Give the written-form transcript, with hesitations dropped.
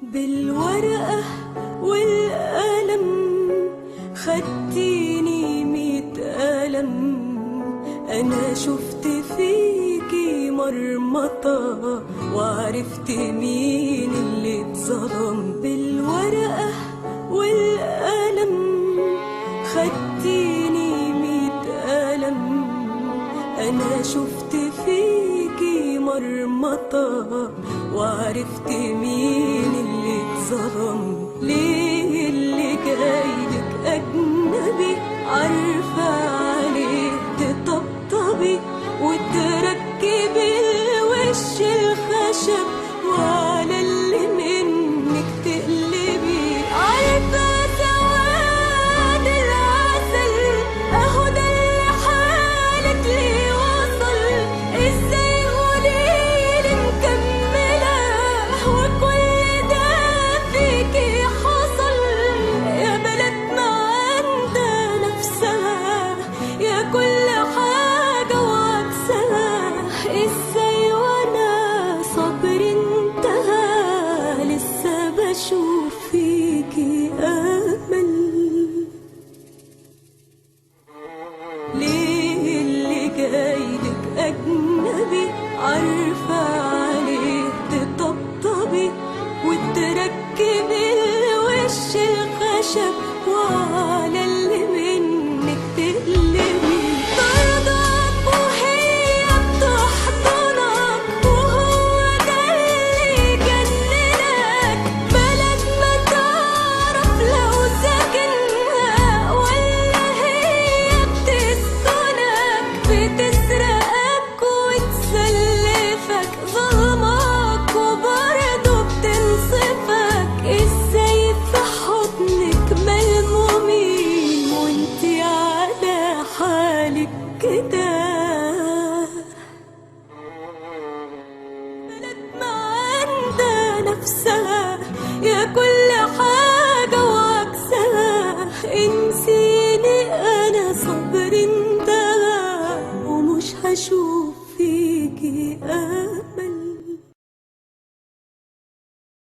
بالورقة والقلم خدتيني 100 قلم، أنا شفت فيكي مرمطة وعرفت مين اللي اتظلم. بالورقة والقلم خدتيني 100 قلم، أنا شفت فيكي مرمطة وعرفت مين اللي اتظلم. ليه اللي جايلك أجنبي عارفة عليه تطبطبي وتركبي الوش الخشب وعلى اللي منك تقلبي؟ عارفة سواد العسل أهو ده اللي حالك ليه وصل، ازاي قوليلي مكملة وكل ده فيكي حصل؟ يا بلد ما عندها نفسها، يا كل حاجة وعكسها، ازاي وانا صبري انتهى لسه بشوف فيكي امل؟ ليه اللي جايلك أجنبي عارفة عليه تطبطبي وتركبي الوش الخشب